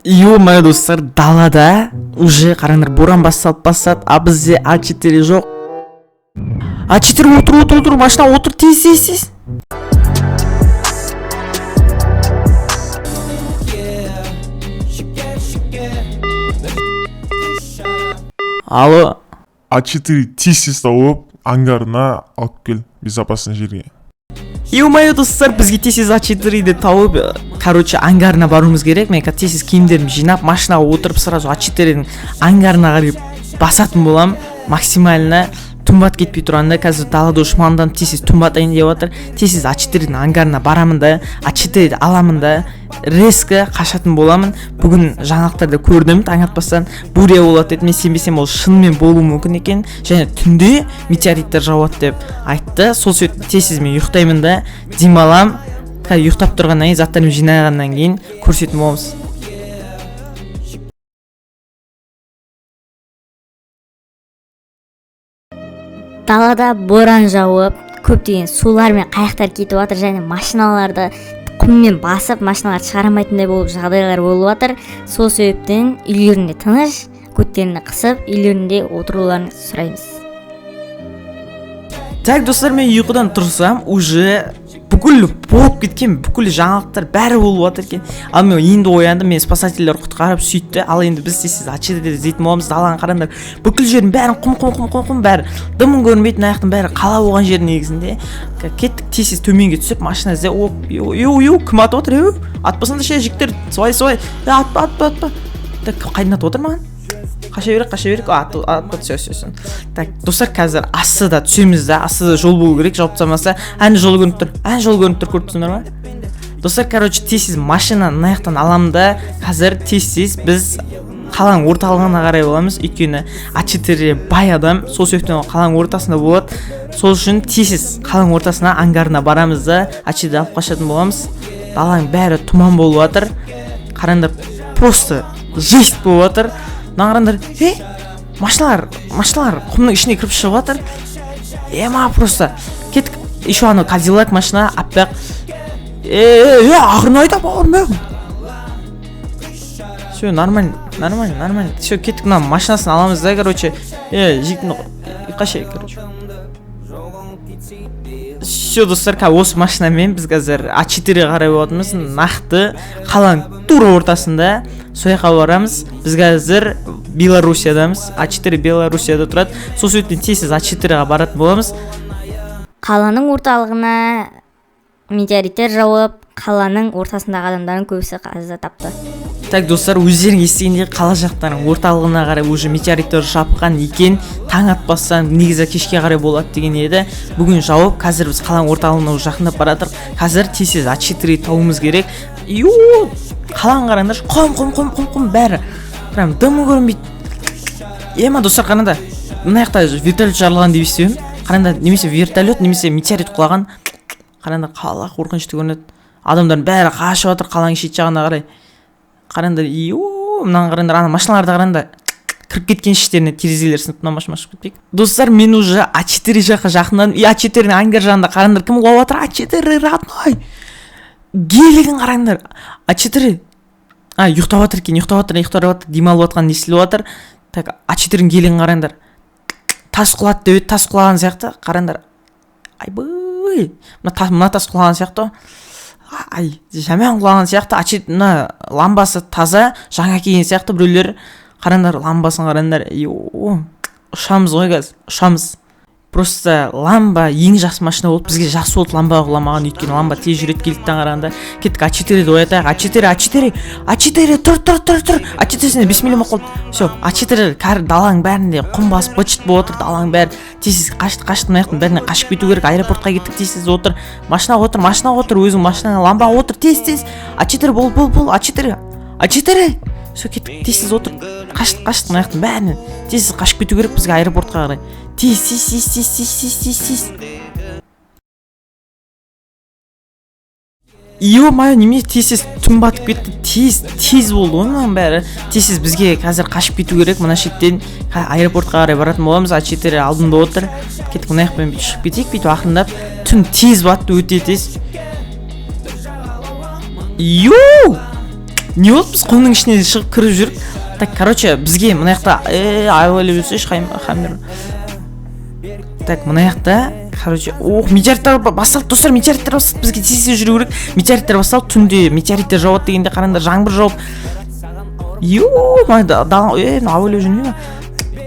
Ё-моё, достар, далада уже қараңдар, боран басталып бастады, а бізде А4 жоқ. А4, отыр, отыр, отыр, машина, отыр, тез, тез, тез. Алло. А4 тез тез тауып, ангарына алып кел, безопасный жерге. Ё-моё, достар, бізге тез тез А4-ді тауып, короче, ангарына баруымыз керек. Мен қазір тез тез киімдерімді жинап, машинаға отырып, сразу А4-дің ангарына қарай басатын боламын. Максимально түн батып кетпей тұрғанда, қазір далада шуманданып тез тез түн батайын деп жатыр. Тез тез А4-дің ангарына барамын да, А4-ді аламын да, резко қашатын боламын. Бүгін жаңалықтарда көрдім, таң атпастан буря болады деді. Мен сенбесем, ол шынымен болуы мүмкін екен. Және түнде метеориттер жауады деп айтты. Сол себепті тез тез мен ұйықтаймын да, демаламын. Қазір ұйықтап тұрғаннан кейін, заттарымды жинағаннан кейін көрсететін боламыз. Далада боран жауып, көптеген сулар мен қайықтар кетіп жатыр және машиналарды құммен басып, машиналарды шығара алмайтындай болып жағдайлар болып жатыр. Сол себептен үйлерінде тыныш, көттеріне қысып, үйлерінде отыруларын сұраймыз. Так, достар, мен ұйқыдан тұрсам, уже бүкіл болып кеткен, бүкіл жаңалықтар бәрі болып жатыр екен. Ал мен енді ояндым, мен спасательдер құтқарып сөйтті. Ал енді біз тез тез А4 іздейтін боламыз. Даланы қараңдар, бүкіл жердің бәрін құм, құм, құм, құм, құм, бәрі дымын көрінбейді. Мына жақтың бәрі қала болған жер негізінде. Кеттік, тез тез төменге түсіп, машина ізде. Оп, ю, ю, ю, кім атып отыр? Ю, атпасаңдар ше, жігіттер, солай, солай. Е, атпа, атпа, атпа. Так, қайдан атып отыр маған? Қаша берейік, қаша берейік. Атпады, все, все, все. Так, достар, қазір астыда түсеміз да, астыда жол болу керек, жауып тастамаса. Әне жол көрініп тұр, әне жол көрініп тұр, көріп тұрсыңдар ма? Достар, короче, тез тез машинаны мына жақтан аламын да, қазір тез тез біз қаланың орталығына қарай боламыз, өйткені А4 бай адам, сол себептен ол қаланың ортасында болады. Сол үшін тез тез қаланың ортасына, ангарына барамыз да, А4 алып қашатын боламыз. Даланың бәрі тұман болып жатыр, қараңдар, просто жесть болып жатыр. Мына қараңдар, е, машиналар, машиналар құмның ішіне кіріп шығып жатыр. Ема, просто кеттік. Еще анау Кадиллак машина аппақ. Е, е, е, ақырын айда, бауырым, е. Все нормально, нормально, нормально, все, кеттік. Мына машинасын аламыз да, короче, е, жігіттің қашайық, короче. Все, достар, қазір осы машинамен біз қазір А4 қарай болатынбыз, нақты қаланың тура ортасында, сол жаққа барамыз. Біз қазір Белоруссиядамыз, А4 Белоруссияда тұрады, сол себептен тез тез А4-ға баратын боламыз. Қаланың орталығына метеориттер жауып, қаланың ортасындағы адамдардың көбісі қаза тапты. Так, достар, өздерің естігендей, қала жақтардың орталығына қарай уже метеориттер жапқан екен. Таң атпастан, негізі кешке қарай болады деген еді, бүгін жауып, қазір біз қаланың орталығына уже жақындап бара жатырмық. Қазір тез тез А4 табуымыз керек. Ю, қаланы қараңдаршы, құм, құм, құм, құм, құм, бәрі прям дымы көрінбейді. Ема, достар, қараңдар, мына жақта вертолет жарылған деп естіп едім, қараңдар, немесе вертолет, немесе метеорит құлаған. Қараңдар, қала қорқынышты көрінеді, адамдардың бәрі қашып жатыр қаланың шет жағына қарай. Қараңдар, ю, мынаны қараңдар, ана машиналарды қараңдар, кіріп кеткен іштеріне, терезелер сынып. Мына машина шығып кетпейік. Достар, мен уже А4 жаққа жақындадым, и А4-нің ангар жағында, қараңдар, кім құлап жатыр? А4 родной, гелигін қараңдар. А4, а, ұйықтап жатыр екен, ұйықтап жатыр, ұйықтап жатыр, демалып жатқан естіліп жатыр. Так, А4-нің гелигін қараңдар, тас құлады деп еді, тас құлаған сияқты, қараңдар. Айбай, мына тас құлаған сияқты ғой. Ай, жаман құлаған сияқты. А4, мына ламбасы таза, жаңа киген сияқты біреулер, қараңдар, ламбасын қараңдар. Йо, ұшамыз ғой қазір, ұшамыз. Просто ламба ең жақсы машина болды, бізге жақсы болды ламба құламаған, өйткені ламба тез жүреді геликтен қарағанда. Кеттік, А4-ді оятайық. А4, А4, А4, тұр, тұр, тұр, тұр. А4 сенде 5 миллион болып қалды. Все, А4, кәрі даланың бәрінде құм басып, быт шыт болып отыр даланың бәрі. Тез тез қашты, қашты, мына жақтың бәрінен қашып кету керек. Аэропортқа кеттік, тез тез отыр машинаға, отыр машинаға, отыр өзің машинаңа, ламбаға отыр, тез тез. А4, бол, бол, бол, А4, А4, все, кеттік, тез тез отыр. Қаштық, қаштық, мына жақтың бәрінен тез тез қашып кету керек бізге аэропортқа қарай, тез, тез, тез, тез, тез, тез, тез, тез. Ё-моё, немене, тез тез түн батып кетті, тез тез болды ғой мынаның бәрі. Тез тез бізге қазір қашып кету керек мына шеттен. Аэропортқа қарай баратын боламыз. А4 алдында отыр. Кеттік, мына жақпен бүйтіп шығып кетейік, бүйтіп ақырындап. Түн тез батты, өте тез. Ю, Не болды, біз құмның ішіне шығып кіріп жүрік. Так, короче, бізге мына жақта айвайлап жүрсейші, хаммер. Так, мына жақта, короче, ох, метеориттер басталды, достар, метеориттер басталды, бізге тез тез жүру керек. Метеориттер басталды, түнде метеориттер жауады дегенде, қараңдар, жаңбыр жауып. Ё-моё, мына абайлап жүрмей ма?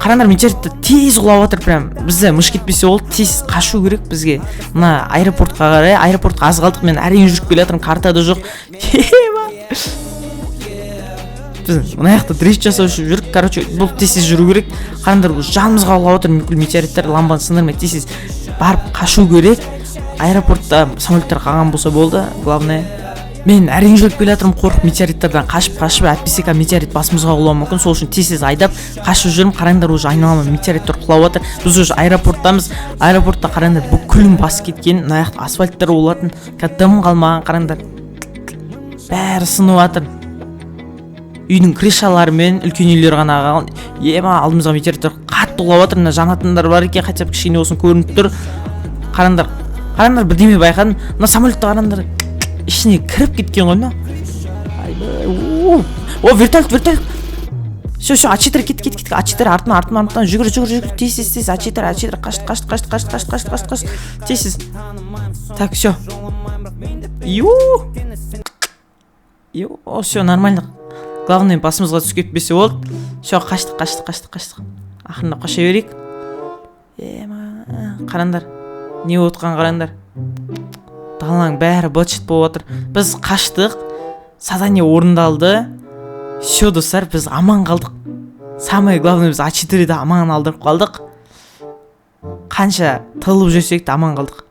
Қараңдар, метеориттер тез құлап жатыр прям. Бізде мыш кетпесе болды, тез қашу керек бізге. Мына аэропортқа қарай, аэропортқа аз қалдық, мен әрең жүріп келе жатырмын, картада жоқ. Біз мына жақта дрифт жасап жүрік, короче, бұл тез тез жүру керек. Қараңдар, бұл жанымызға құлап жатыр бүкіл метеориттер, ламбаны сындырмай тез тез барып қашу керек. Аэропортта самолеттер қалған болса болды, главное. Мен әрең жүріп келе жатырмын, қорқып метеориттардан қашып-қашып, әйтпесе қазір метеорит басымызға құлауы мүмкін. Сол үшін тез-тез айдап қашып жүрмін. Қараңдар, уже айналама метеориттер құлап жатыр. Біз уже аэропорттамыз. Аэропортта қараңдар, бүкілін басып кеткен. Мына жақта асфальттар болатын, қазір дым қалмаған, қараңдар. Бәрі сынып жатыр. Үйдің крышалары мен үлкен үйлер ғана қалған. Ема, алдымызға метеориттер қатты құлап жатыр. Мына жанатындар бар екен, хотя бы кішкене болсын көрініп тұр. Қараңдар, қараңдар, бірдеме байқадым. Мына самолетті қараңдар, ішіне кіріп кеткен ғой мына. Айбай, о, вертолет, вертолет. Все, все, А4, кет, кет, кет, А4, артынан, артынан, артынан, жүгір, жүгір, жүгір, тез, тез, тез, А4, А4, қашты, қашты, қашты, қашты, қашты, қашты, қашты, қашты, тез, тез. Так, все. Ю. Ю, все, нормально. Главное, басымызға түсіп кетпесе болды. Все, қаштық, қаштық, қаштық, қаштық. Ақырындап қаша берейік. Ема, қараңдар. Не болып жатқанын қараңдар. Даланың бәрі быт-шыт болып жатыр. Біз қаштық. Задание орындалды. Все, достар, біз аман қалдық. Самое главное, біз А4-ді аман алдырып қалдық. Қанша тығылып жүрсек те аман қалдық.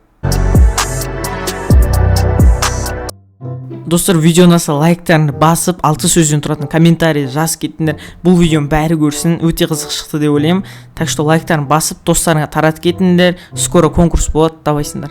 Достар, видео ұнаса лайктарыңды басып, 6 сөзден тұратын комментарий жазып кетіңдер. Бұл видеоны бәрі көрсін, өте қызық шықты деп ойлаймын. Так что лайктарын басып, достарыңа таратып кетіңдер. Скоро конкурс болады, давайсыңдар.